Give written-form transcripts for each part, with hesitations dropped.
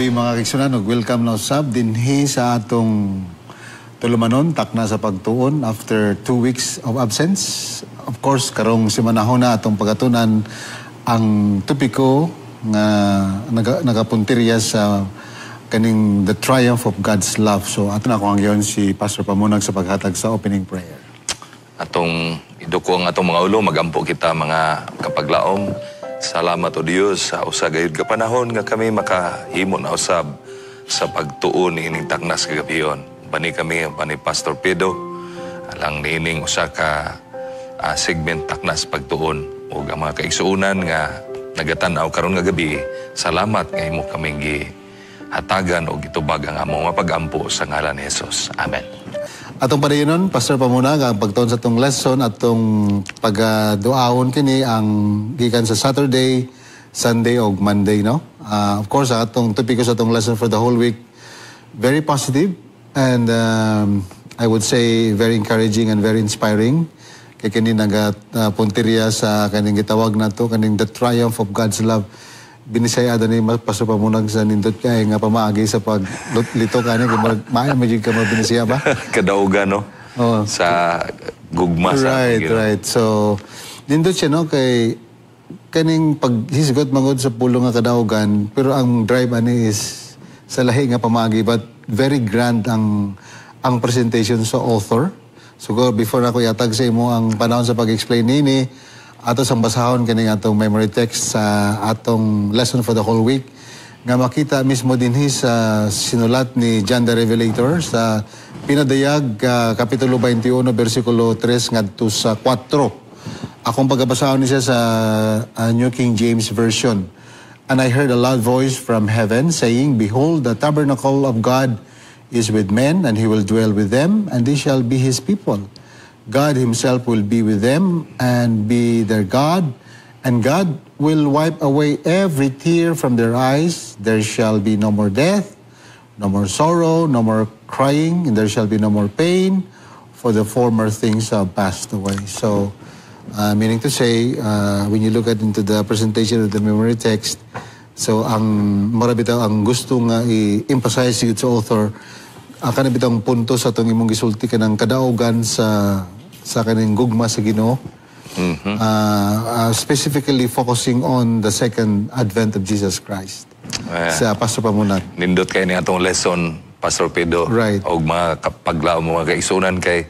Gabi, mga kaigsuonan, ug welcome na usab dinhi sa atong tulumanon Takna sa Pagtuon after 2 weeks of absence. Of course, karong simanahon na atong pagatunan ang topiko nga nagapuntirya sa kaning the triumph of God's love. So ato na ko ang yon si Pastor Pamunag sa paghatag sa opening prayer. Atong iduko ang atong mga ulo, magampo kita, mga kapaglaom. Salamat, O Dios, sa usa gayud ka panahon nga kami makahimo na usab sa pagtuon niining taknas kagabion. Bani kami, bani Pastor Pido, alang niining usa ka segment Taknas Pagtuon ug ang mga kaigsuonan nga nagatan-aw karon nga gabi, salamat nga imo kaming gi hatagan og gitubag ang among mga pagampo sa ngalan ni Jesus. Amen. Atong padayonon, Pastor Pamunag, ang pagtuon sa atong lesson, atong pagduaon kini ang gikan sa Saturday, Sunday og Monday, no? Of course, ang atong topiko sa atong lesson for the whole week, very positive and I would say very encouraging and very inspiring. Kay kini naga puntirya sa kaning gitawag nato kaning the triumph of God's love. Binisaya ni Pastor Pamunag sa nindot kay nga pamaagi sa paglito kani kay murag maayo man jud ka mabinisaya ba? Kadaugan, no? Oo. Sa gugma sa Ginoo. Right. So, nindot siya, no, kay kaning paghisgot mangod sa pulong nga kadaugan, pero ang drive ani is sa lahi nga pamaagi, but very grand ang presentation sa author. So, go, before ako yatag sa imo ang panahon sa pag-explain nini, ato sang basahon kaning atong memory text sa atong lesson for the whole week nga makita mismo dinhi sa sinulat ni John the Revelator sa Pinadayag, Kapitulo 21, versikulo 3 ngadto sa 4. Akong pagkabasahon ni siya sa New King James Version. "And I heard a loud voice from heaven saying, 'Behold, the tabernacle of God is with men, and He will dwell with them, and they shall be His people. God Himself will be with them and be their God, and God will wipe away every tear from their eyes. There shall be no more death, no more sorrow, no more crying, and there shall be no more pain, for the former things have passed away.'" So, meaning to say, when you look at into the presentation of the memory text, so ang mura bitaw ang gusto nga i-emphasize yun sa author, ang kana bitang punto sa atong imong gisulti kanang kadaugan sa kaning gugma sa Ginoo. Specifically focusing on the second advent of Jesus Christ. Sa Pastor Pamunag. Nindot kay ni atong lesson, Pastor Pedro. Og mga kapaglaom, mga kaigsuonan, kay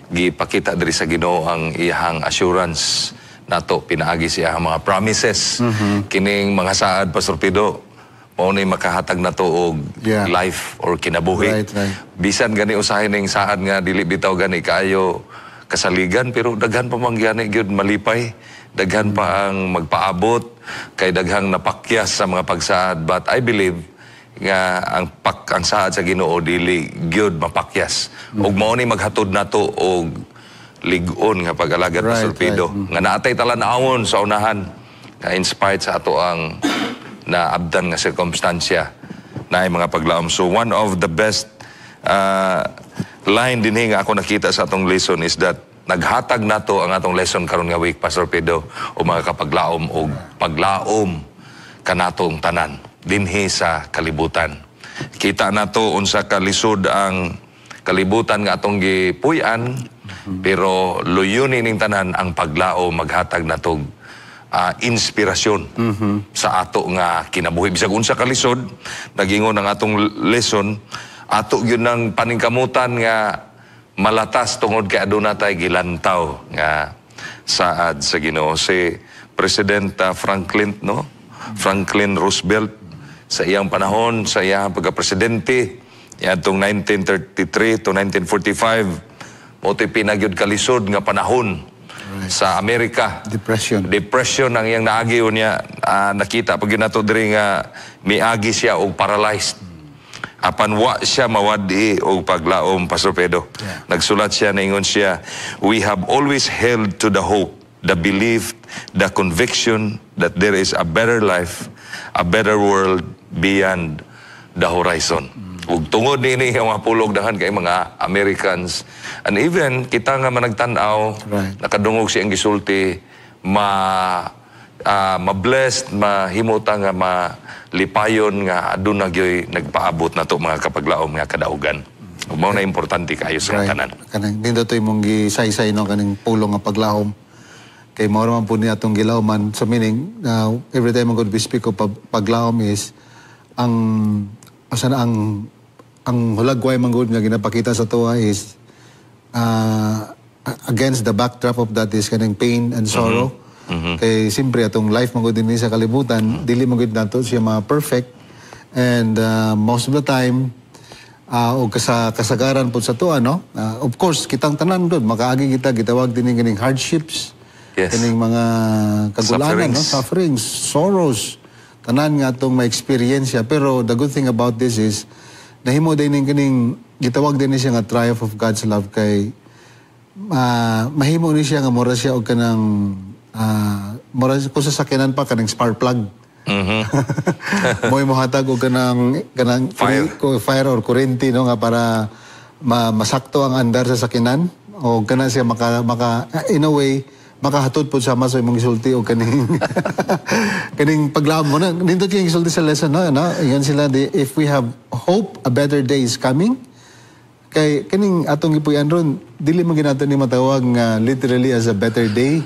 gipakita diri sa Ginoo ang iyahang assurance nato pinaagi sa iyahang mga promises. Kining mga saad, Pastor Pedro, mao ni makahatag nato og life or kinabuhi. Bisan gani usahay ning saad nga dili bitaw gani kaayo kasaligan, pero daghan pa man gani gyud malipay, daghan pa ang magpaabot kay daghang napakyas sa mga pagsaad, but I believe nga ang saad sa Ginoo dili gyud mapakyas ug mao ni maghatod nato og lig-on nga pag-alagad, Pastor Pido, nga naatay talan-awon sa unahan nga inspired sa ato ang naabdan nga sirkumstansya na ay mga paglaom. So one of the best line dinhi nga ako nakita sa atong lesson is that naghatag nato ang atong lesson karon nga week, Pastor Pedro, o mga kapaglaom, og paglaom kanatong tanan dinhi sa kalibutan. Kita nato unsa ka lisod ang kalibutan nga atong gipuy-an, pero luyon ining tanan ang paglaom maghatag natog inspirasyon sa ato nga kinabuhi. Bisag unsa kalisod, nagingon ang atong lesson, ato gyud ng paningkamutan nga malatas tungod kay aduna tay gilantaw nga saad sa Ginoo. Si President Franklin, no? Franklin Roosevelt, sa iyang panahon, sa iyang pagka-presidente, yatong 1933 to 1945, mao to'y pinagyod kalisod nga panahon sa Amerika. Depression. Depression ang iyang naagi niya. Nakita pag nato diri nga miagi siya og paralyzed. Apan wa siya mawadi og paglaom, Pastor Pedro. Nagsulat siya, naingon siya, "We have always held to the hope, the belief, the conviction that there is a better life, a better world beyond the horizon." Ug tungod niini ang mga pulog, daghan kay mga Americans and even kita nga managtan-aw nakadungog siyang gisulti ma Ma-blessed, mahimota nga malipayon nga aduna gyoy nagpaabot nato, mga kapaglaom nga kadaugan. Mao na importante kaayo sa tanan. Kanang nindot imong gisaysay, no, kaning pulong nga paglaom. Kay mao man po ni atong gilawman. So meaning, every time man gud we speak of paglaom is ang asa na ang hulagway man gud nga ginapakita sa tuwa is against the backdrop of that is kaning pain and sorrow. Kay siyempre atong life man gud dinhi sa kalibutan, dili man gud nato siya ma perfect and most of the time og kasagaran po sa tuwa, no? Of course, kitang tanan gud makaagi kita gitawag din kaning hardships, kaning mga kagulanan, no? Sufferings. Sufferings, sorrows, tanan nga atong ma-experience siya. Pero the good thing about this is nahimo din ning kaning gitawag din ni siya nga triumph of God's love kay mahimo ni siya nga mura siya og kanang mura kung sa sakyanan pa, kanang spark plug. Mo'y mohatag og kanang Fire. Fire or kuryente, no, nga para masakto ang andar sa sakyanan o kana siya maka in a way makahatod pod sama sa imong gisulti og kaning paglaom mo na. Nindot yung gisulti sa lesson, no? Ingon sila di, if we have hope a better day is coming, kay kaning atong gipuy-an ron, dili man ginato ni matawag nga literally as a better day,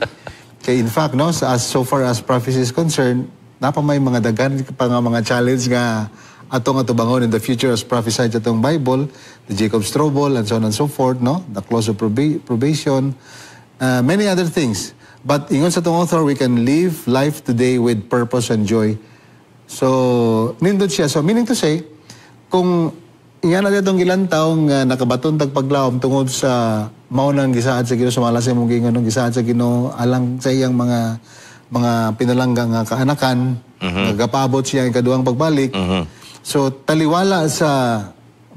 kay in fact, no, sa as so far as prophecy is concerned, napa may mga daghan pa nga mga challenge nga atong atubangon in the future as prophesied sa atong Bible, the Jacob's trouble and so on and so forth, no, the close of probation, many other things. But ingon sa atong author, we can live life today with purpose and joy. So nindot siya. So meaning to say, kung ingana ditong gilantaw nga nakabaton tag paglaom tungod sa mao nang gisaad sa Ginoo, sumala sa imong giingon, nung gisaad sa Ginoo alang sa iyang mga pinalangga nga kaanakan, nagapabot siya ang ikaduhang pagbalik. So taliwala sa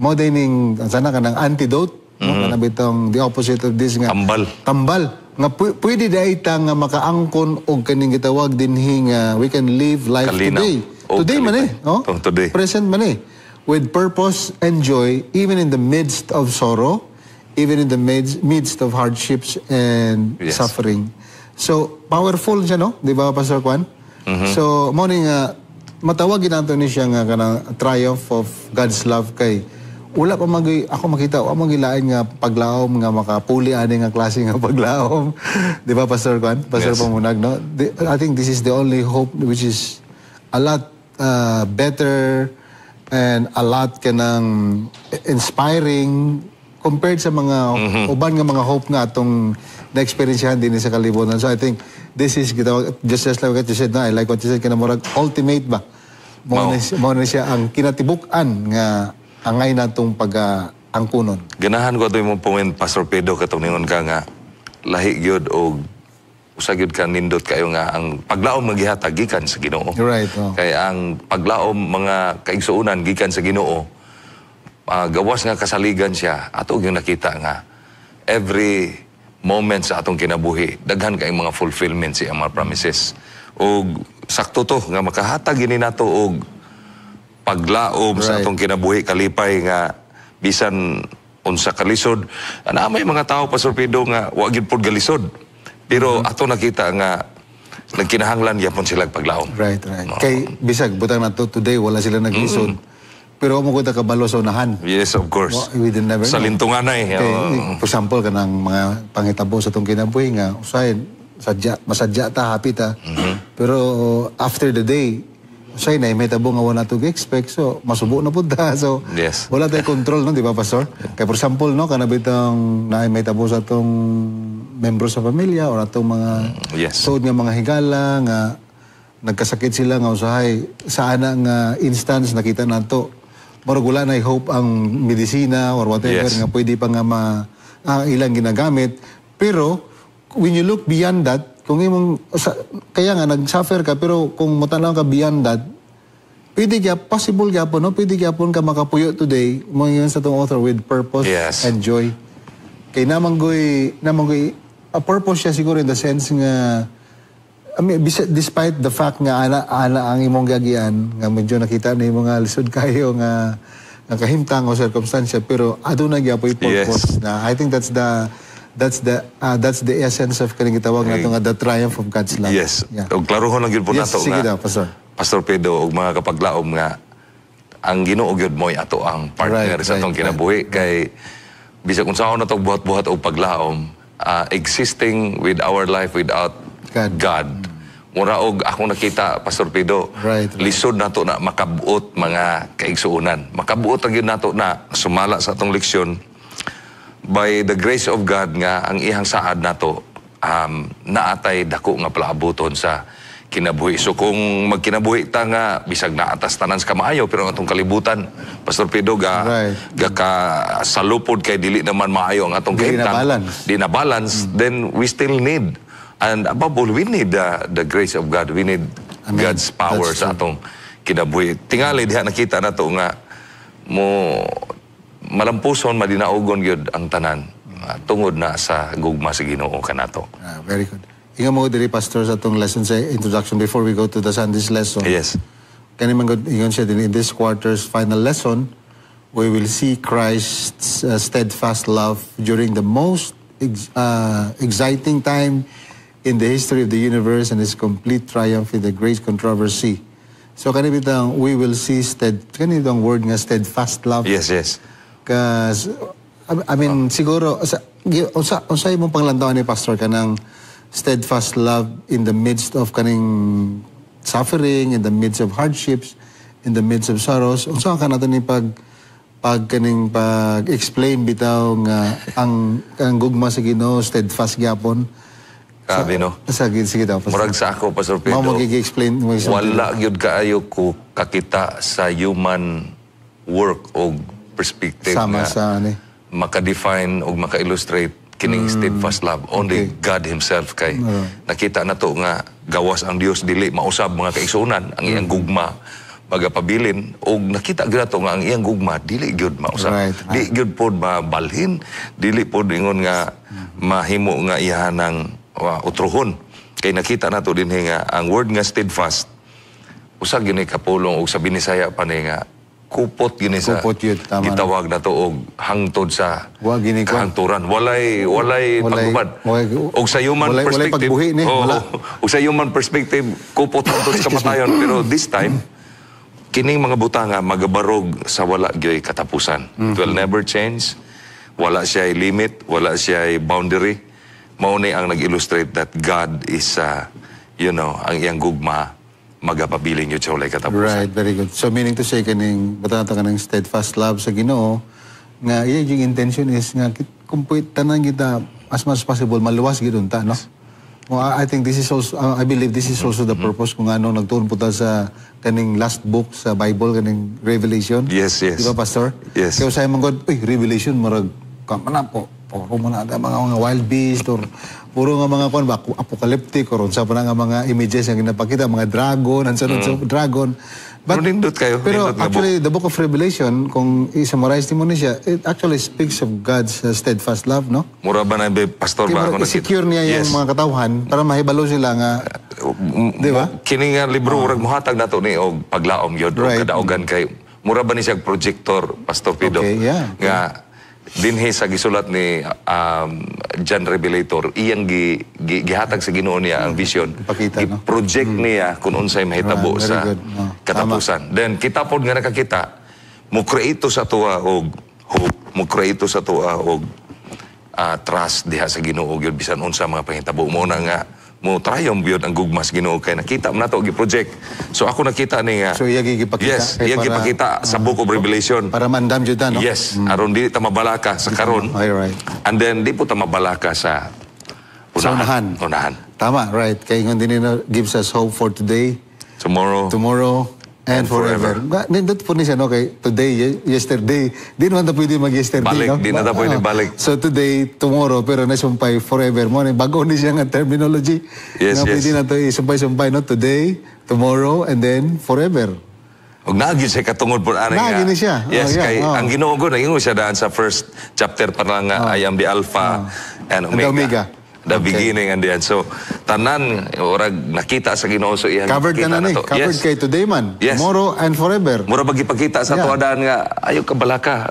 mo ning sana kanang antidote, no, kana bitong the opposite of this nga Tambal. Tambal nga pwede dai ta nga makaangkon og kaning gitawag dinhi nga we can live life Kalinaw. Today. O Today man eh, kalipay. no? Oh, today. Present man eh. With purpose and joy even in the midst of sorrow, even in the midst of hardships and suffering. So powerful siya, no? Di ba, Pastor Juan? So mo ni nga matawag nato ni siya nga kanang triumph of God's love kay wala pa mag ako makita wa magilain nga paglaom nga makapuli ani nga klase nga paglaom. Di ba, Pastor Juan? Pastor Yes. Pamunag, no? I think this is the only hope which is a lot better and a lot kanang inspiring compared sa mga uban nga mga hope nga atong na-experiencehan din sa kalibutan. So I think this is gitawag, just like what you said, no? I like what you said, kana murag ultimate ba? Mao na siya ang kinatibuk-an nga angay natong pag angkunon. Ganahan ko ato imong point, Pastor Pedro, katong ningon ka nga lahi gyud og usa gyud ka nindot kayo nga ang paglaom nga gihatag gikan sa Ginoo. Right, oh. Kay ang paglaom, mga kaigsuonan, gikan sa Ginoo, gawas nga kasaligan siya, ato gyud nakita nga every moment sa atong kinabuhi daghan kay mga fulfillment sa iyang mga promises. Og sakto to nga makahatag gini nato og paglaom sa atong kinabuhi, kalipay nga bisan unsa kalisod. Ana may mga tao, Pastor Pido, nga wa gyud pod galisod, pero ato nakita nga nagkinahanglan gyapon sila paglaom. Right. Kay bisag butang nato today wala sila naglisod. Pero mo ko ta kabalo sa unahan. Yes, of course. Well, we did never Sa know. lintunganay. Kay, for example, kanang mga panghitabo sa atong kinabuhi nga usahay sadya masadya ta, happy ta. Pero after the day, usahay na may tabo nga wala to expect, so masubo na pud ta. So wala tay control, no, di ba, Pastor? Kay for example, no, kana bitang na may tabo sa atong membro sa pamilya or atong mga suod nga mga higala nga nagkasakit sila nga usahay sa ana nga instance nakita nato murag wala na hope ang medisina or whatever nga pwede pa nga ma ilang ginagamit. Pero when you look beyond that, kung imong kaya nga nag-suffer ka, pero kung motanaw ka beyond that, pwede gyap possible gyapon, no, pwede gyapon ka makapuyo today mo yun sa tong author with purpose and joy, kay namanggoy a purpose siya siguro in the sense nga, I mean, despite the fact nga ana ang imong gagian nga medyo nakita na imong nga lisod kayo nga kahimtang o circumstansya, pero aduna gyapoy purpose na I think that's the That's the essence of kaning gitawag nato nga the triumph of God's love. Yes. Og klarohon lang gyud po Yes, nato sige nga. Daw, Pastor. Pastor Pedro ug mga kapaglaom nga ang Ginoo gyud mo'y ato ang partner sa atong kinabuhi kay bisag unsaon nato buhat-buhat og paglaom, existing with our life without God. God, mura og akong nakita, Pastor Pedro, lisod nato na makabuot, mga kaigsuonan. Makabuot ang gyud nato na sumala sa atong leksyon, by the grace of God nga ang iyang saad nato naatay dako nga palaabuton sa kinabuhi. So kung magkinabuhi ta nga bisag naatas tanan sa kamaayo pero ang atong kalibutan, Pastor Pedro, ga ga ka salupod kay dili naman maayo ang atong Dili na kahimtang, balance. di na balance, then we still need, and above all we need the grace of God. We need Amen. God's power That's sa atong kinabuhi. Tingali diha nakita nato nga mo malampuson, madinaugon gyud ang tanan tungod na sa gugma sa Ginoo kanato. Ah, very good. Inga mo diri, Pastor, sa atong lesson sa introduction before we go to the Sunday's lesson. Kani man gud ingon siya din, in this quarter's final lesson, we will see Christ's steadfast love during the most exciting time in the history of the universe and his complete triumph in the great controversy. So kani bitang we will see stead kani bitang word nga steadfast love. Yes. Cause, I mean, siguro, unsa imong panglantawan ni Pastor kanang steadfast love in the midst of kaning suffering, in the midst of hardships, in the midst of sorrows? Unsa ka nato ni pag kaning pag-explain bitaw nga ang gugma sa Ginoo steadfast gyapon? Grabe, no? Sige, sige daw, Pastor. Murag sa ako, Pastor Pedro. Mao magigi-explain. Wala gyud kaayo ko kakita sa human work o perspective Sama nga sa ano eh. maka-define o maka-illustrate kining steadfast love. Only God Himself kay nakita na to nga gawas ang Dios dili mausab, mga kaigsuonan, ang iyang gugma magapabilin og nakita gyud nato nga ang iyang gugma dili gyud mausab. Di gyud pod mabalhin, dili pod ingon nga mahimo nga iyahan ng utrohon. Kay nakita nato dinhi nga ang word nga steadfast usa gyud ni kapulong og sa Binisaya pa ni nga kupot gyud ni sa Kupot yun, tama na. Gitawag nato og hangtod sa Wa gini ko. Kahangturan. Walay paghubad. Og sa human Walay perspective, pagbuhi ni, oo, wala. Og sa human perspective, kupot hangtod sa kamatayon, pero this time kining mga butanga magabarog sa wala gyoy katapusan. It will never change. Wala siya limit, wala siya boundary. Mao ni ang nag-illustrate that God is ang iyang gugma magapabilin yun sa walay katapusan. Right, very good. So meaning to say kaning batata kaning steadfast love sa Ginoo nga iya yung intention is nga kung tanan kita as much as possible maluwas gyud unta, no? Well, I think this is also I believe this is also the purpose kung ano nagtuon po ta sa kaning last book sa Bible, kaning Revelation. Yes. Di ba, Pastor? Yes. Kaya usahay man God, uy, Revelation murag kama na po. Puro mo na mga wild beast or puro nga mga kuan ba apocalyptic or unsa pa na nga mga images nga ginapakita, mga dragon and so on, so dragon. Pero nindot kayo, Pero nindot nga. Actually, the book of Revelation, kung i-summarize mo ni siya, it actually speaks of God's steadfast love, no? Mura ba na, be, Pastor, ba ako Kaya secure niya yung mga katawhan para mahibalo sila nga, di ba? Kini nga libro murag mohatag nato ni og paglaom gyud og kadaugan kay mura ba ni siya projector, Pastor Pido, nga dinhi sa gisulat ni John Revelator, iyang gihatag sa Ginoo niya ang vision. Ipakita, no? Project niya kung unsay mahitabo Right, very sa good. No, katapusan. Then kita pod nga nakakita mo create sa tuwa og hope, mo create sa tuwa og trust diha sa Ginoo gyud bisan unsa mga panghitabo mo na nga mo triumph gyud ang gugma sa Ginoo kay nakita man nato gi-project. So ako nakita ni nga So iya gipakita Yes, kay iya gipakita sa Book of Revelation. Para mandam jud ta, no? Yes, aron dili ta mabalaka sa karon. All right. And then di po ta mabalaka sa Sa unahan. Unahan. Tama, right. Kay ingon din na gives us hope for today, Tomorrow. Tomorrow, and And forever. forever. Nindot po ni siya, no? Kay today, yesterday. Di naman ta pwede mag-yesterday, Balik, no? di na ta pwede balik. So today, tomorrow, pero nasumpay forever mo. Bago ni siya nga terminology. Nga pwede na to isumpay-sumpay, no? Today, tomorrow, and then forever. Ug naagi siya katungod po ani Naagi nga. ni siya. Yes, Oh, yeah. kay ang Ginoo ko nagingon siya daan sa first chapter pa lang nga, "I am the Alpha and And the Omega." Omega. The beginning and the end. So tanan orag nakita sa Ginoo, so iyang Covered ka gipakita na ni. to. Covered kay today man. Tomorrow and forever. Mura ba gipakita sa tuwa daan nga ayo ka balaka,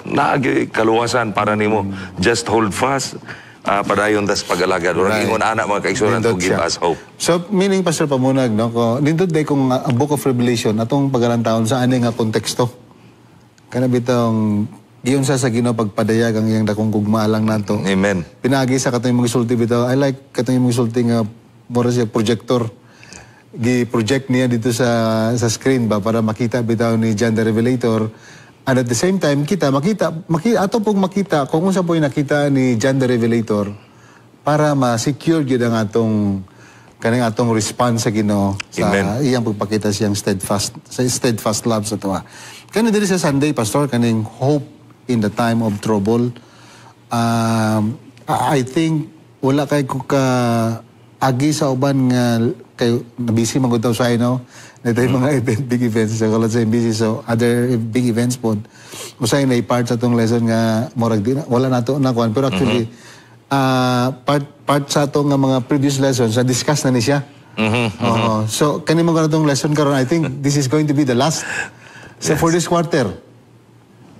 naagi kaluwasan para nimo. Just hold fast. Padayon tas pag-alagad. Right. Ingon ana, mga kaigsuonan, to Nindot give siya. Us hope. So, meaning, Pastor Pamunag, no, ko, nindot day kung ang Book of Revelation, atong pagalantaon sa ani nga konteksto. Kana bitong giyon sa Ginoo pagpadayag ang iyang dakong gugma lang nato. Amen. Pinagi sa katong imong gisulti bitaw. I like katong imong gisulti nga mura siya projector. Gi-project niya dito sa screen ba para makita bitaw ni John the Revelator. And at the same time, kita makita makita ato pong makita kung unsa po yung nakita ni John the Revelator para ma-secure gyud ang atong kaning atong response sa Ginoo sa Amen. Iyang pagpakita siyang steadfast sa steadfast love sa tuwa. Kani diri sa Sunday, Pastor, kaning hope in the time of trouble. I think wala kay ko ka agi sa uban nga kay busy man gud sa no. Naay mga event, big events sa kalat sa busy, so other big events pod. Usay na part sa atong lesson nga murag di na, wala nato na kuan, pero actually part part sa atong nga mga previous lessons na discuss na ni siya. Oo. So kani mo atong lesson karon, I think this is going to be the last. So for this quarter.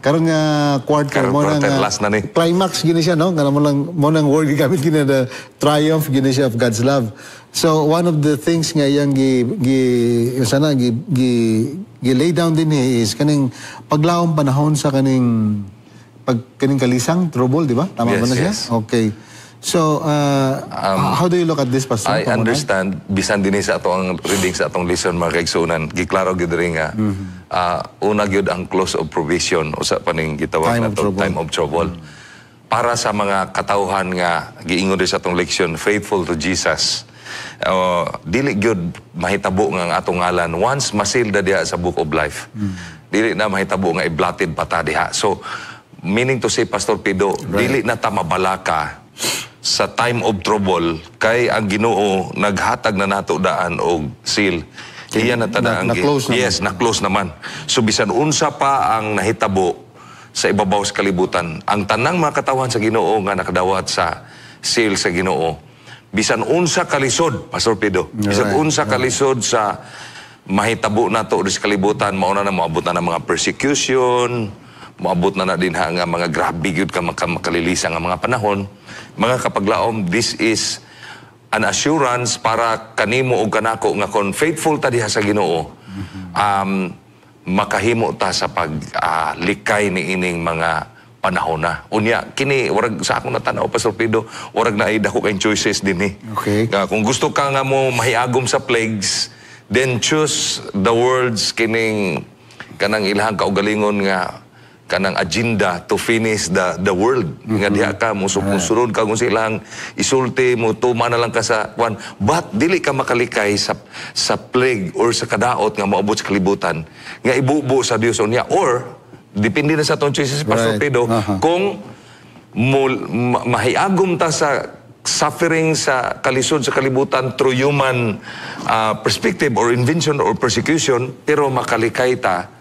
Karon nga quarter Karon mo na quarter, nga last na ni. Climax gini siya, no, nga mo lang mo nang word gigamit gini, the triumph gini siya of God's love. So one of the things nga iyang gi gi sana gi gi, gi lay down din eh is kaning paglaom panahon sa kaning pag kaning kalisang trouble, di ba? Tama ba Yes, na siya? Yes. Okay. So how do you look at this, Pastor I Pamunag? Understand bisan dinhi sa ato ang reading sa atong lesson, mga kaigsuonan, giklaro gyud diri nga una gyud ang close of probation, usa pa ning gitawag Time of nato trouble. Time of trouble para sa mga katawhan nga giingon diri sa atong leksyon, faithful to Jesus. Dili gyud mahitabo nga ang atong ngalan once masilda diha sa Book of Life, dili na mahitabo nga i-blotted pa ta diha. So meaning to say, Pastor Pido, dili na ta mabalaka sa time of trouble kay ang Ginoo naghatag na nato daan og seal. Iya na tada ang Na-close naman. Yes, na-close naman. So bisan unsa pa ang nahitabo sa ibabaw sa kalibutan, ang tanang mga katawan sa Ginoo nga nakadawat sa seal sa Ginoo, bisan unsa kalisod, Pastor Pido, bisan unsa kalisod sa mahitabo nato sa kalibutan, mauna na moabot na ng mga persecution, moabot na na din ha nga mga grabe gyud ka makalilisa nga mga panahon, mga kapaglaom, this is an assurance para kanimo og kanako nga kon faithful ta diha sa Ginoo, makahimo ta sa pag likay ni ining mga panahon na. Unya kini warag sa akong natanaw, Pastor Pido, warag na dako kay choices dinhi. Nga kung gusto ka nga mo mahiagom sa plagues, then choose the words kining kanang ilahang kaugalingon nga kanang agenda to finish the world nga diha ka mo sunod ka kung silang isulti mo, tuma na lang ka sa kwan, but dili ka makalikay sa plague or sa kadaot nga moabot sa kalibutan nga ibubo sa Dios unya, or depende na sa atong choices, Pastor Pido, kung mahiagom ta sa suffering, sa kalisod sa kalibutan through human perspective or invention or persecution, pero makalikay ta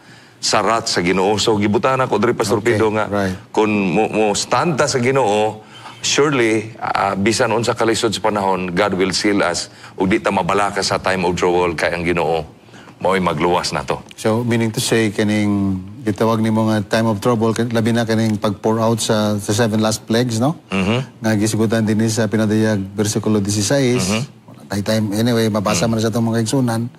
sa wrath sa Ginoo. So gibutan ako diri, Pastor Pido, nga kung mo stand ta sa Ginoo, surely bisan unsa kalisod sa panahon, God will seal us ug di ta mabalaka sa time of trouble kay ang Ginoo mao'y magluwas nato. So meaning to say, kaning gitawag nimo nga time of trouble, labi na kaning pag-pour out sa seven last plagues, no? Nga gisgutan din ni sa Pinadayag versikulo 16. Wala tay time anyway, mabasa man na sa atong mga igsunan.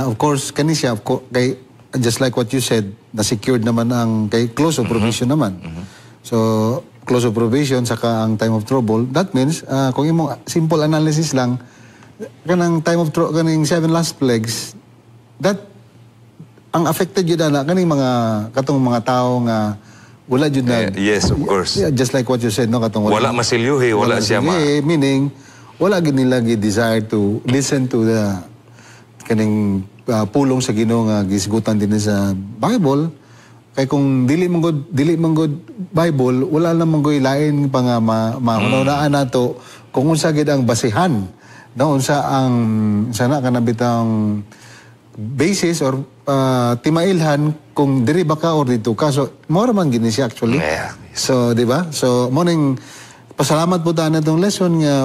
Of course kani siya kay just like what you said, na secured naman ang kay close of probation naman. So close of probation saka ang time of trouble, that means kung imong simple analysis lang, kanang time of kaning seven last plagues, that ang affected yun ana kaning mga katong mga tao nga wala jud na Eh, yes, of course. Yeah, just like what you said, no, katong Wala masilyuhi, wala siya masilyuhi, meaning wala gid nila gi desire to listen to the kaning pulong sa Ginoo nga gisgutan din sa Bible, kay kung dili man gud Bible, wala na man gud lain pa nga mahunahunaan nato kung unsa gid ang basihan, no, unsa ang sana kana bitang basis or timailhan kung diri ba ka or dito ka. So mao ra man gini siya actually. So di ba? So morning, pasalamat po ta na itong lesson nga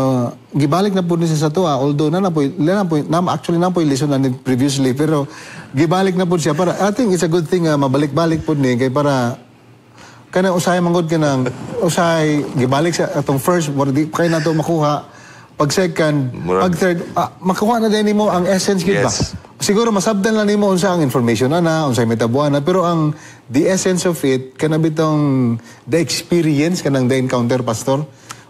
gibalik na po ni siya sa tuwa, although na po na actually na po lesson na ni previously, pero gibalik na po siya para I think it's a good thing nga mabalik-balik po ni kay para Kana usahay manggod kanang usahay gibalik sa atong first, mura di kay nato makuha. Pag second, pag third, makuha na din nimo ang essence gyud ba? Yes. Siguro masabdan lang nimo unsa ang information ana, unsay mitabuan na, pero ang the essence of it kana bitong the experience, kanang the encounter, Pastor.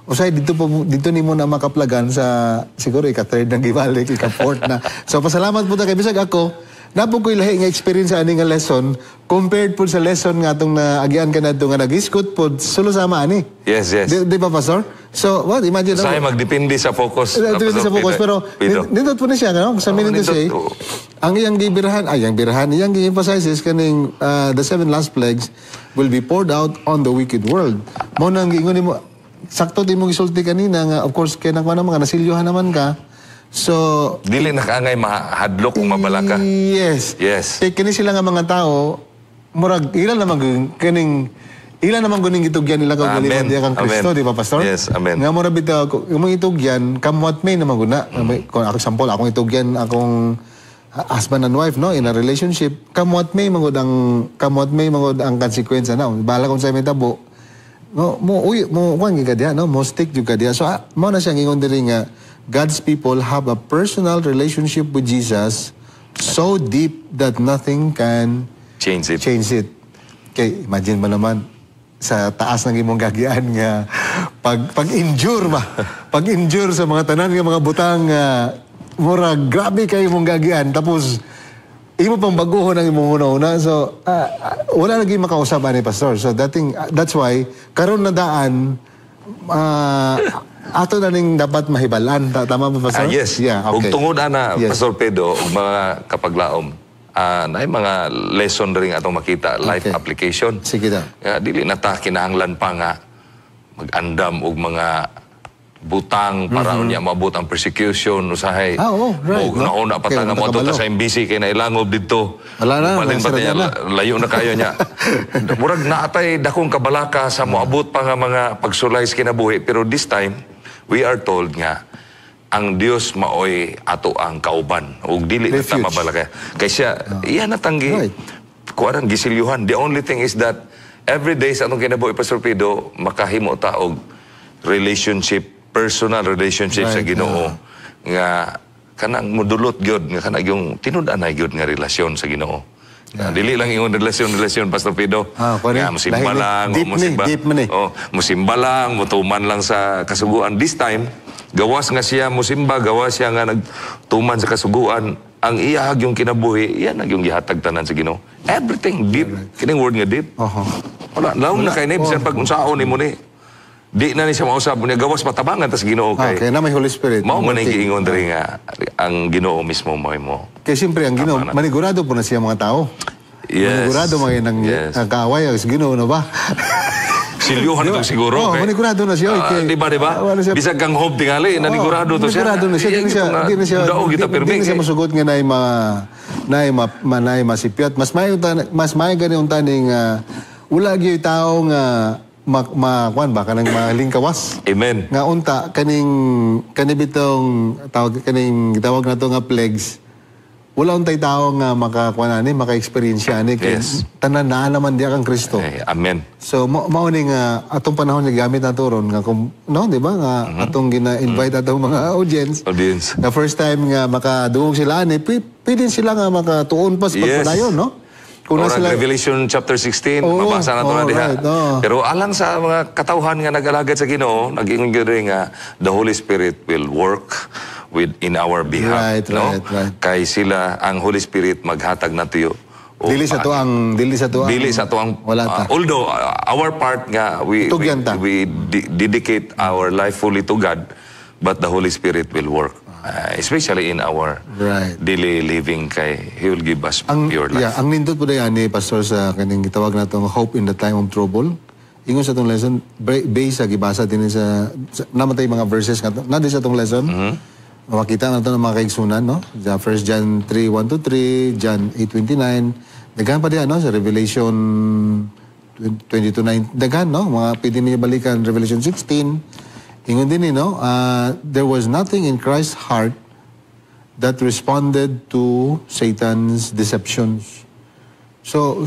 Usay dito po, dito nimo na makaplagan sa siguro ika third ng gibalik, ika fourth na. So pasalamat po ta kay bisag ako napo ko'y lahi nga experience sa ani nga lesson compared po sa lesson nga atong naagian kanadto nga nag-iskot po sulo sama ani. Yes. Di ba, Pastor? So, what imagine Usahay magdepende sa focus. Depende sa focus, pero Pido. Nindot po na siya, no? Sa Oo, meaning to nindot, say, oo. Ang iyang gibirahan, ay, iyang birahan, iyang gi-emphasize is kaning the seven last plagues will be poured out on the wicked world. Mo nang giingon nimo, sakto di mo gisulti kanina nga, of course, kaya nakuha naman ka, nasilyuhan naman ka. So, Dili na kaangay mahadlok kung mabalaka. Yes. Kay kini sila nga mga tao, murag ila naman kaning ila naman guning gitugyan nila kag Amen. diya kang Kristo, Amen. di ba, Pastor? Yes, amen. Nga murag bitaw imong itugyan, come what may naman guna. Kung ako example, akong itugyan akong husband and wife, no, in a relationship, come what may mangud ang consequence na. Bahala kung sa may tabo. No, mo uy mo kuan gyud ka diha, no, mo stick jud ka diha. So mo na siyang ingon diri nga God's people have a personal relationship with Jesus so deep that nothing can change it. Change it. Kay imagine mo naman sa taas ng imong gagian nga pag pag-endure ba? Pag-endure sa mga tanan nga mga butang nga murag grabe kay imong gagian, tapos imo pang baguhon ang imong huna-huna. So wala lagi makausap ani, Pastor. So dating that's why karon na daan ato na ning dapat mahibalan. Tama ba, Pastor? Ah, yes. Yeah, okay. Ug tungod ana, Pastor Pedro, ug mga kapaglaom, naay mga lesson rin atong makita, life application. Sige daw. Nga dili na ta kinahanglan pa nga mag-andam og mga butang para unya maabot ang persecution usahay. Ah, oo, right, Mo no? nauna pa ta Kaya nga moadto ta nakabalo. sa MBC kay nailangob didto. Wala na, Balin pa nasa niya, na. Layo na kayo niya. Murag naatay dakong kabalaka sa moabot pa nga mga pagsulay sa kinabuhi, pero this time we are told nga ang Dios maoy ato ang kauban ug dili na ta Refuge. Mabalaka. Kay siya iya na tanggi kuan gisilyuhan. The only thing is that every day sa atong kinabuhi, Pastor Pido, makahimo ta og relationship, personal relationship sa Ginoo nga kanang mudulot gyud nga kanang yung tinud-anay gyud nga relasyon sa Ginoo. Dili lang ingon relasyon relasyon, Pastor Pido. Ah, kuwan Nga musimba lahi ni. lang, o Deep ni, musimba. deep man ni. Oh, musimba lang, mutuman lang sa kasuguan. This time, gawas nga siya musimba, gawas siya nga nagtuman sa kasuguan, ang iyahag yung kinabuhi, iya na yung gihatag tanan sa Ginoo. Everything deep. Kining word nga deep. Wala, laom na kay ni bisan pag unsaon nimo ni. Di na ni siya mausab niya, gawas matabangan tas Ginoo Ah, kay. kaya na may Holy Spirit. Mao man ang Working. giingon diri nga ang Ginoo mismo mo mo. Kaya siyempre, ang Ginoo, Tama na. manigurado po na siya mga tao. Manigurado mga nang ang kaaway, ang Ginoo na ba? Silyuhan na to siguro. Oo, manigurado na siya, Ah, kay- di ba, di ba? Ah, wala siya- Bisag kang hope tingali, nanigurado to siya. Manigurado na siya. Di na siya, di na siya, Daog kita di pirmi. na siya musugot nga naay masipyat. Mas may gani unta ning wala gyud tao nga ma kuan ba kanang malingkawas. Amen. Nga unta kaning kani bitong tawag kaning gitawag nato nga plagues. Wala untay tao nga makakuan ani, maka-experience ani kay tanan naa naman diya kang Kristo. Eh, amen. So mao ni nga atong panahon nga gamit nato ron nga kung no, di ba, nga atong gina-invite atong mga audience Audience. nga first time nga makadungog sila ani, pwede sila nga makatuon pa sa pagpadayon, no? Kung na Ora sila Revelation chapter 16, mabasa na to na oo, diha. right, oo. Pero alang sa mga katawhan nga nag-alagad sa Ginoo, nag-ingon gyud rin nga the Holy Spirit will work with in our behalf, no? Right. Kay sila ang Holy Spirit maghatag na tuyo. O Dili sa to ang dili sa tuang wala ta. Although our part nga we Tugyan ta. we dedicate our life fully to God, but the Holy Spirit will work especially in our daily living kay He will give us Ang pure life. Yeah, ang nindot po ni, Pastor, sa kaning gitawag natong hope in the time of trouble. Ingon sa atong lesson, base sa gibasa din sa namatay mga verses nga na sa atong lesson. Makita na to ng mga kaigsunan, no? Sa 1 John 3, 1 to 3, John 8:29. Daghan pa diyan, no? Sa Revelation 22:9. Daghan, no? Mga pwede niyo balikan, Revelation 16. Ingon din, eh, no? There was nothing in Christ's heart that responded to Satan's deceptions. So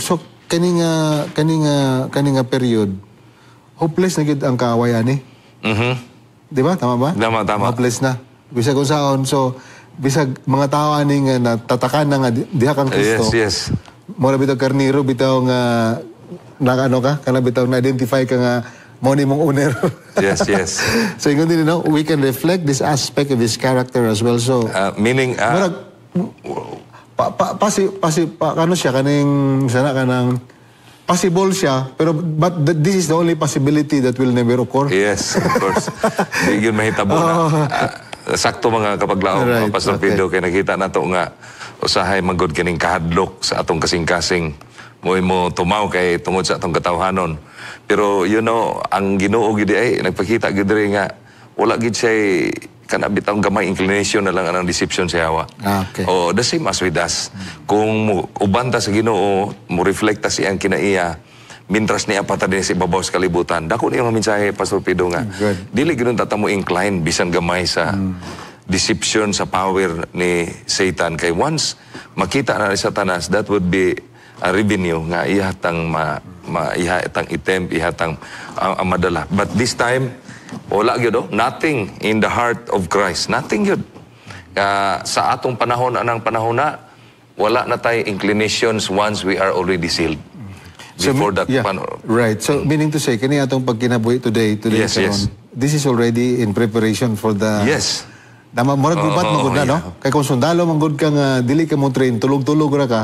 Kani nga period, hopeless na gid ang kaaway ani. Di ba? Tama ba? Tama. Hopeless na. Bisag kung saon, so bisag mga tao ani nga natatakan na nga diha kang Kristo. Yes. Mura bitaw karniro bitaw nga nakaano ka, kana bitaw na identify ka nga mao ni mong owner. Yes. So ingon din, no, we can reflect this aspect of his character as well. So Meaning, murag pa, pa, pasi, pasi, pa, ano siya kaning sana kanang possible siya, pero but this is the only possibility that will never occur. Yes, of course. Di yun mahitabo na. Sakto, mga kapaglaom, Pastor Pido, kay nakita nato nga usahay magod kining kahadlok sa atong kasing-kasing mo mo tumaw kay tungod sa atong katawhanon. Pero ang Ginoo gid ay nagpakita gid diri nga wala gid siya kana bitawng gamay inclination na lang anang deception sa yawa. Oh, the same as with us. Kung mo, uban ta sa Ginoo, mo reflect ta siyang kinaiya, mintras niya pa ta din sa ibabaw sa kalibutan. Dako niyo nga mensahe, Pastor Pido, nga dili gud ta mo incline bisan gamay sa deception, sa power ni Satan, kay once makita na ni Satanas, that would be a revenue nga ihatang ma, ma ihatang itempt, ihatang ang madala. But this time wala gyud, oh. Nothing in the heart of Christ, nothing gyud. Sa atong panahon, anang panahon na wala na tay inclinations once we are already sealed before that Right. So meaning to say, kini atong pagkinabuhi today karon, this is already in preparation for the Tama, murag gubat man gud na, no? Kay kung sundalo man gud ka nga dili ka mo train, tulog-tulog ra ka.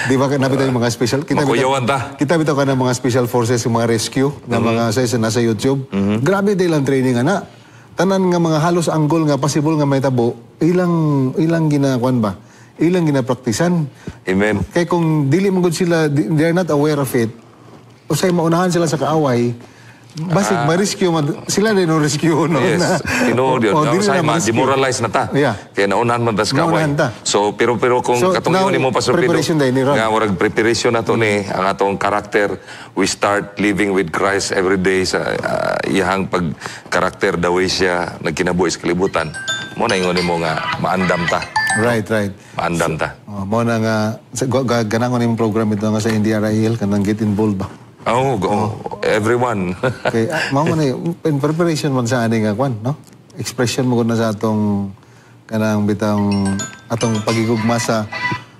Di ba napita yung mga special kita Makuyawan ta. Kita bitaw ka ng mga special forces, yung mga rescue nga mga sa nasa YouTube. Grabe din lang training ana. Tanan nga mga halos angle nga possible nga may tabo, ilang ilang ginakuan ba? Ilang ginapraktisan. Amen. Kay kung dili man gud sila, they are not aware of it. Usay maunahan sila sa kaaway. Basig ma-rescue man sila din no rescue, no. Yes, tinuod yun. Oh, dili Sa na ma ma-rescue. Demoralize na ta. Kaya naunahan man ta sa kaaway. Naunahan ta. So pero kung So, katong now, ingon nimo, Pastor Pido, preparation day ni Ron. nga murag preparation na to ni ang atong karakter, we start living with Christ every day sa iyahang pag karakter, the way siya nagkinabuhi sa kalibutan. Mo na ingon nimo nga maandam ta. Right. Maandam ta. Oh, mo na nga sa ganang ko nimong program ito nga sa NDRIL, kanang get involved ba. Oh, go, everyone. Okay, mao man eh, in preparation man sa ani nga kwan, no? Expression mo na sa atong kanang bitang atong pagigugma sa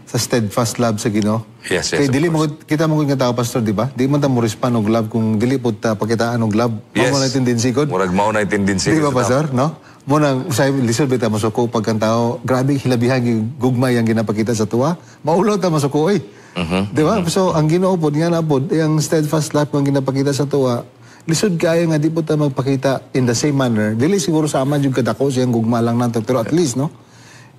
steadfast love sa Ginoo. Yes, Kay of dili mo kita mo nga tao, Pastor, di ba? Di man ta mo respond og love kung dili pud ta pakitaan og love. Mao man na tendency gud. Murag mao na tendency. Di ba, sa tao. Pastor, no? Mo nang usay lisod bitaw masuko pag ang tao grabe hilabihan yung gugma yang ginapakita sa tuwa. Maulaw ta masuko eh. Di ba? So ang Ginoo pod nga na pod yang steadfast love ang ginapakita sa tuwa. Lisod kaayo nga di po ta magpakita in the same manner. Dili siguro sa ama jud kadako siyang gugma lang nato, pero at least, no,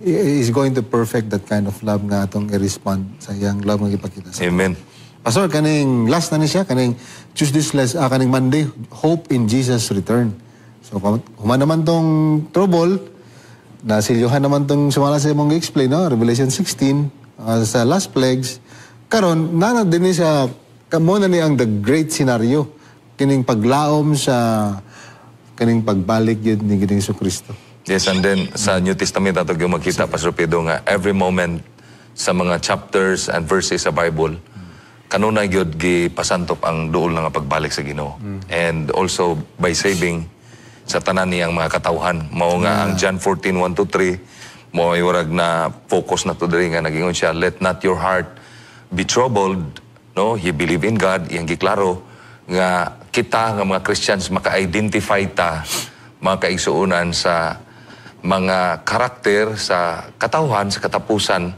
he is going to perfect that kind of love nga atong i-respond sa iyang love nga gipakita sa Amen. Pastor, kaning last na ni siya, kaning Tuesday's less, kaning Monday, hope in Jesus' return. So, human naman tong trouble, nasilyuhan naman tong sumala sa imong explain, no? Revelation 16, sa last plagues. Karon, nana din ni siya, kamo na ni ang the great scenario, kining paglaom sa kaning pagbalik yun ni Ginoong Kristo. Yes, and then sa New Testament ato gyud makita, Pastor Pedro, nga every moment sa mga chapters and verses sa Bible, kanunay gyud gipasantop ang duol nga pagbalik sa Ginoo. And also by saving sa tanan niyang mga katawhan. Mao nga ang John 14:1 to 3 mo ay warag na focus na to diri nga nagingon siya, "Let not your heart be troubled," no? "Ye believe in God." Iyang giklaro nga kita nga mga Christians maka-identify ta, mga kaigsuonan, sa mga karakter sa katawhan sa katapusan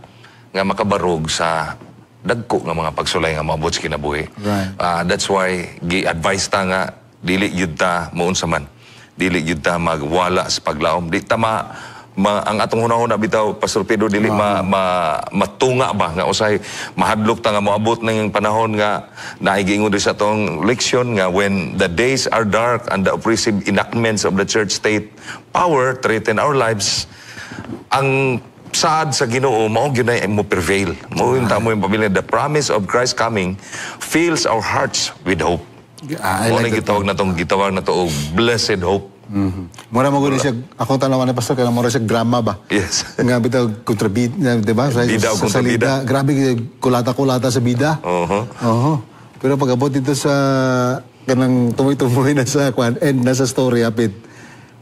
nga makabarog sa dagko nga mga pagsulay nga maabot sa kinabuhi. That's why gi-advise ta nga dili gyud ta muunsa man. Dili gyud ta magwala sa paglaom. Di ta ma ang atong hunahuna bitaw, Pastor Pedro, dili ma matunga ba nga usay mahadlok ta nga moabot ng panahon nga naay giingon diri sa atong leksyon nga when the days are dark and the oppressive enactments of the church state power threaten our lives, ang saad sa Ginoo mao gyud na mo prevail mo yung tamo yung pabilin. The promise of Christ coming fills our hearts with hope. Ah, I Mo like na that. Gitawag na tong gitawag na to og blessed hope. Mura mo gud siya, akong tanawan ni Pastor, kaya mura siya drama ba? Yes. Nga bitaw kontra bida, di ba? Sa, Bida o sa kontra salida, grabe kulata-kulata sa bida. Oho. Pero pag abot dito sa kanang tumoy-tumoy na sa kwan end na sa story apit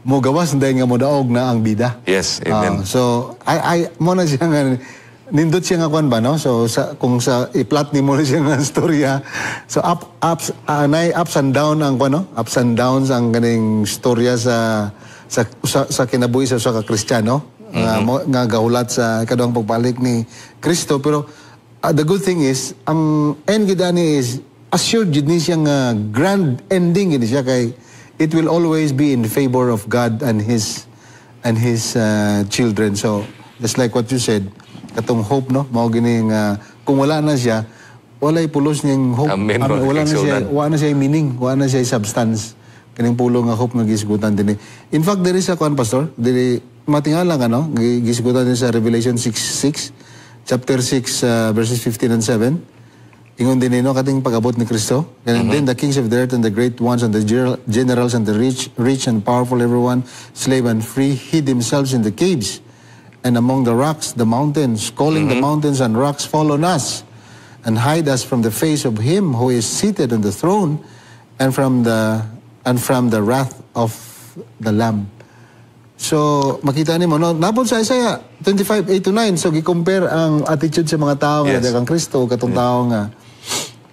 mo gawas dahil nga mo daog na ang bida. Yes, amen. Ah, so I mo na siya nga nindot siya nga kwan ba, no? So sa kung sa i-plot nimo na siya nga storya. So up ups nay ups and down ang kwan, no? Ups and downs ang kaning storya sa kinabuhi sa usa ka Kristiyano nga, nga gahulat sa ikaduhang pagbalik ni Kristo, pero the good thing is ang end gid ani is assured jud ni siya nga grand ending gid siya kay it will always be in favor of God and his children. So just like what you said, katong hope, no, mao gini nga kung wala na siya, walay pulos niyang hope. Amen, Ano, mga wala na siya, kaigsuonan. wala na siya meaning, wala na siya substance kining pulong nga hope nga gisgutan dinhi. In fact, there is a kwan, Pastor, diri matingala ka, no, gisgutan din sa Revelation 6:6, chapter 6, verses 15 and 7. Ingon din no, kating pag-abot ni Kristo. And then the kings of the earth and the great ones and the generals and the rich and powerful, everyone, slave and free, hid themselves in the caves and among the rocks, the mountains, calling the mountains and rocks, "Fall on us and hide us from the face of him who is seated on the throne and from the wrath of the Lamb." So, makita nimo, no, napod sa Isaiah 25, 8 to 9. So, gi-compare ang attitude sa mga tao nga kang Kristo katong tao nga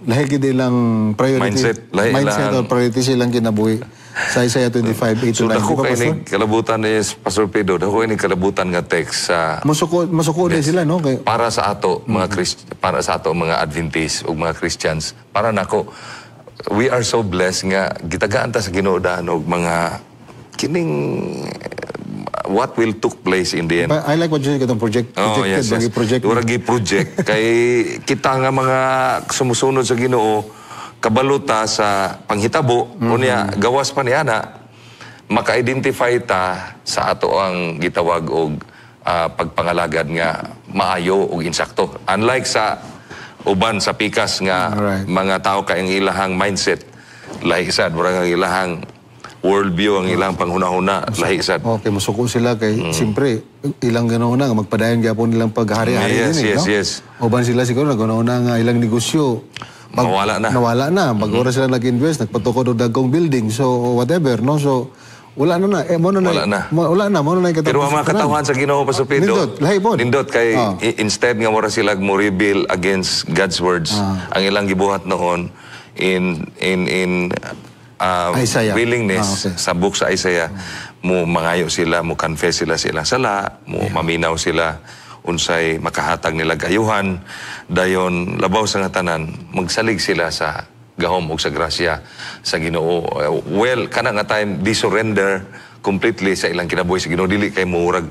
lahi gid ilang priority, Mindset, lahi mindset ilang or priority silang kinabuhi sa Isaiah 25, 8 to So 9. dako Di ba, kay Pastor? ni kalabutan is Pastor Pedro, dako kay ni kalabutan nga text sa Musuko, musuko din sila, no? Kay, para sa ato mga para sa ato mga Adventists ug mga Christians. Para nako, we are so blessed nga gitagaan ta sa Ginoo daan og mga kining what will took place in the end. But I like what you said, katong project, Oh, projected, yes. bagi project. Murag project kay kita nga mga sumusunod sa Ginoo, kabalota sa panghitabo unya gawas pa niya na maka-identify ta sa ato ang gitawag og pagpangalagad nga maayo ug insakto. Unlike sa uban sa pikas nga mga tao kay ang ilahang mindset lahi sad, murag ang ilahang worldview, ang ilang panghunahuna lahi sad. Okay, musuko sila kay siyempre ilang ganoon na nga magpadayon gyapon nilang paghari-hari din eh, no? Yes. Uban sila siguro naguna nga ilang negosyo Mawala na. Nawala na. Pag oras sila nag-invest, nagpatukod og dagkong building. So whatever, no? So wala na na. Eh, mo na Wala na. Wala na, mo na na Pero ang mga katawhan sa Ginoo, Pastor Pedro, Nindot, lahi pod. Nindot kay instead nga mura sila mo rebel against God's words, ang ilang gibuhat noon in Isaiah. willingness sa book sa Isaiah, mo mangayo sila, mo confess sila sa ilang sala, mo maminaw sila unsay makahatag nila gayuhan, dayon labaw sa nga tanan magsalig sila sa gahom ug sa grasya sa Ginoo. Well, kana nga time di surrender completely sa ilang kinabuhi sa Ginoo, dili kay murag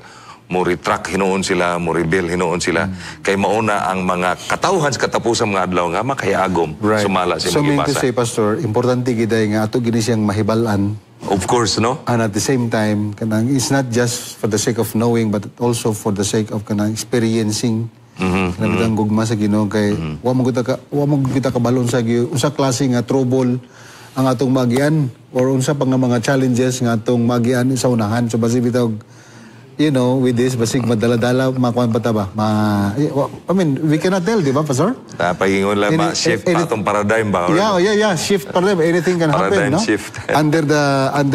mo retract hinuon sila, mo rebel hinuon sila, kay mauna ang mga katawhan sa katapusan mga adlaw nga makahiagom sumala sa So imong mean to gibasa. say, Pastor, importante gid ay nga ato gini siyang mahibal-an. Of course, no? And at the same time, kanang it's not just for the sake of knowing but also for the sake of kanang experiencing kanang bitang gugma sa Ginoo kay wa mo gud kita kabalon sa unsa klase nga trouble ang atong magian or unsa pa nga mga challenges nga atong magian sa unahan. So basi bitaw with this, basig madala-dala, makuan pa ta ba? I mean, we cannot tell, di ba, Pastor? Pahingon lang ma shift pa atong paradigm ba? Yeah. Shift paradigm. Anything can happen, Paradigm no? shift. Under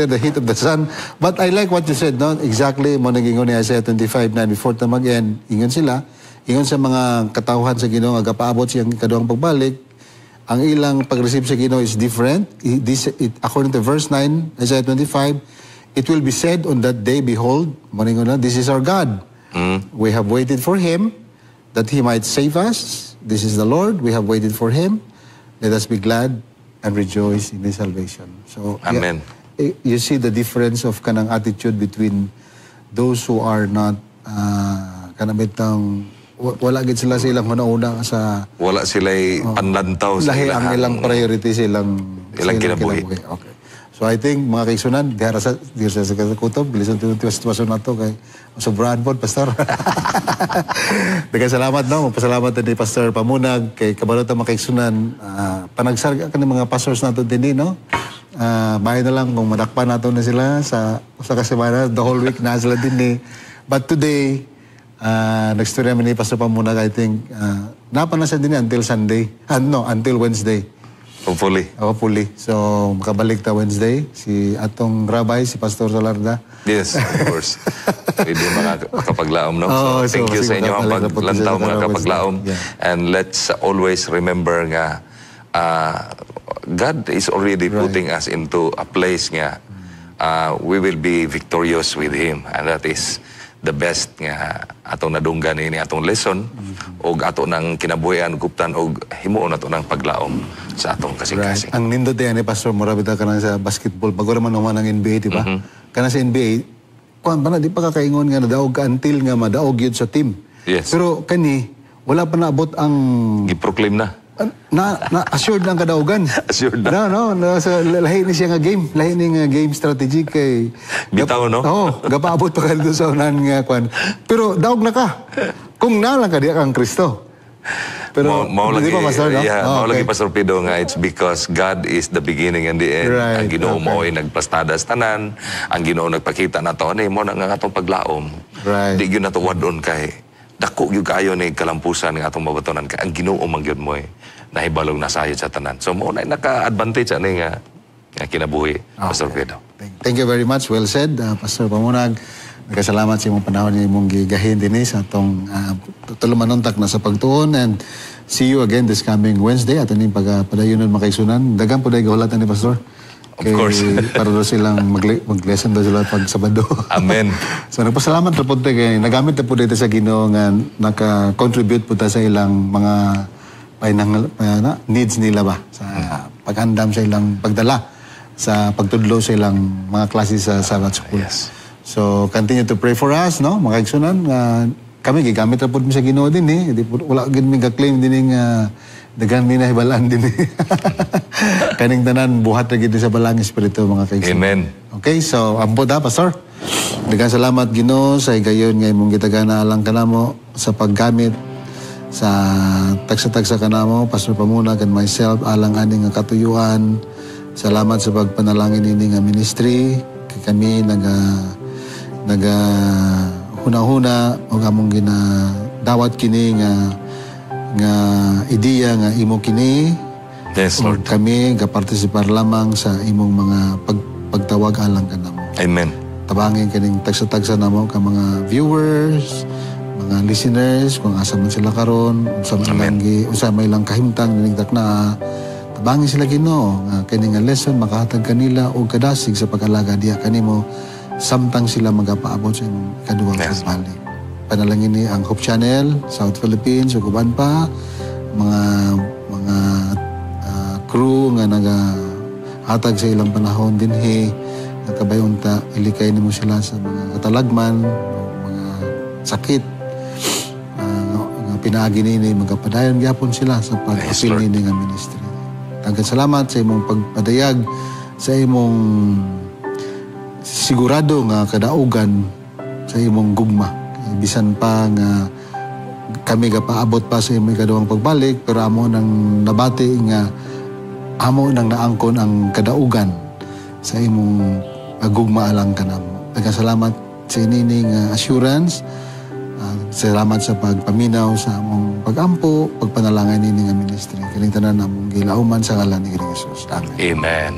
the heat of the sun. But I like what you said, no? Exactly, mo nagingon ni Isaiah 25:9 before ta mag-end. Ingon sila, ingon sa mga katawhan sa Ginoo nga gapaabot siyang ikaduhang pagbalik, ang ilang pag-receive sa Ginoo is different. According to verse 9, Isaiah 25, "It will be said on that day, behold, mo ningon na, this is our God. We have waited for Him that He might save us. This is the Lord. We have waited for Him. Let us be glad and rejoice in His salvation." So, yeah, Amen. You see the difference of kanang attitude between those who are not kanang bitang wala gid sila sa ilang hunahuna sa Wala sila'y panlantaw sa lahi ang ilang priority sa ilang ilang sa kinabuhi. Okay. So I think mga kaigsuonan, diha sa kutob, bilisan tuwa sitwasyon nato kay sobrahan pod, Pastor. Daghang salamat, no, magpasalamat din ni Pastor Pamunag kay kabalo ta mga kaigsuonan, panagsarga kani mga pastors nato dinhi, no. Bahay na lang kung madakpan nato na sila sa usa ka semana, the whole week na sila din eh. But today, nagstorya mi ni Pastor Pamunag, I think, napa na siya din eh until Sunday. No, until Wednesday. Hopefully. Hopefully. So, makabalik ta Wednesday. Si atong rabbi, si Pastor Solarda. Yes, of course. Pwede mga kapaglaom, no? Oo, So, thank so, you sa sige, inyo ang makabalik na po paglantaw, sila mga sa kapaglaom. Wednesday. Yeah. And let's always remember nga God is already putting us into a place nga we will be victorious with Him. And that is the best nga atong nadunggan ini atong lesson og ato ng kinabuhian guptan og himuon ato ng paglaom sa atong kasing-kasing. Right. Ang nindot yan ni Pastor, mura bitaw kanang sa basketball. Bago naman naman ang NBA, di ba? Kanang sa NBA, kuan pa na, di pa kakaingon nga nadaog ka until nga madaog yun sa team. Pero kani, wala pa naabot ang Gi-proclaim na. Na assured lang kadaugan. Assured na. No, sa lahi ni siya nga game, lahi ni nga game strategy kay Bitaw, no? Oo, gapaabot pa ka dito sa unahan nga kwan. Pero daog na ka. Kung nalang ka diya kang Kristo. Pero Mao di lagi, ba, Pastor, no? Yeah, Oh, mao lagi, okay. Pastor Pido, nga it's because God is the beginning and the end. Ang Ginoo mao'y nagplastada sa tanan. Ang Ginoo nagpakita nato ani mo na nga atong paglaom. Di gyud nato wad-on kay dako gyud kaayo ni kalampusan nga atong mabatonan kay ang Ginoo man gyud mo'y nahibalog nasayod sa tanan. So mao na naka-advantage ani nga kinabuhi, Pastor Pido. Thank you very much. Well said, Pastor Pamunag. Nagkasalamat sa imong panahon nga imong gigahin dinhi sa atong tulumanuntak na sa pagtuon and see you again this coming Wednesday ato ning pagpadayonon, mga kaigsuonan. Daghan po dahil gahulatan ni Pastor. Of course. Para daw silang mag-lesson daw sila pag Sabado. Amen. So nagpasalamat ra pud ta kay nagamit na po dito sa Ginoo nga naka-contribute po ta sa ilang mga painang na, needs nila ba sa paghandam sa ilang pagdala sa pagtudlo sa ilang mga klase sa Sabbath School. So continue to pray for us, no? Mga kaigsuonan nga kami gigamit ra pud mi sa Ginoo din eh. Di po, wala gid mi ga-claim din nga daghan mi nahibalan din eh. Kaning tanan buhat ra gid sa Balaang Espiritu, mga kaigsuonan. Amen. Okay, so ampo ta, Pastor. Daghang salamat, Ginoo, sa higayon nga imong gitagana alang kanamo sa paggamit sa tagsa-tagsa kanamo, Pastor Pamunag and myself, alang ani nga katuyuan. Salamat sa pagpanalangin ini nga ministry. Kay kami naga huna-huna og among ginadawat kini nga ideya nga imo kini. Yes, Lord. Ug kami gapartisipar lamang sa imong mga pagtawag alang kanamo. Amen. Tabangin kaning tagsa-tagsa namo ka mga viewers, mga listeners, kung asa man sila karon, unsa man ilang unsa may ilang kahimtang nining takna. Tabangin sila, Ginoo, nga kini nga lesson makahatag kanila og kadasig sa pag-alaga diha kanimo samtang sila magapaabot sa imong ikaduhang pagbalik. Panalangin ni ang Hope Channel, South Philippines ug uban pa mga crew nga nagahatag sa ilang panahon dinhi. Nakabay unta ilikay nimo sila sa mga katalagman o mga sakit nga pinaagi nini, magapadayon gyapon sila sa pag-apil Yes, Lord. nini nga ministry. Daghang salamat sa imong pagpadayag sa imong sigurado nga kadaugan sa imong gugma. Bisan pa nga kami gapaabot pa sa imong ikaduhang pagbalik, pero amo nang nabati nga amo nang naangkon ang kadaugan sa imong gugma alang kanamo. Daghang salamat sa inini nga assurance. Salamat sa pagpaminaw sa among pagampo, pagpanalangin nini nga ministry. Kining tanan among gilauman sa ngalan ni Ginoong Jesus. Amen. Amen.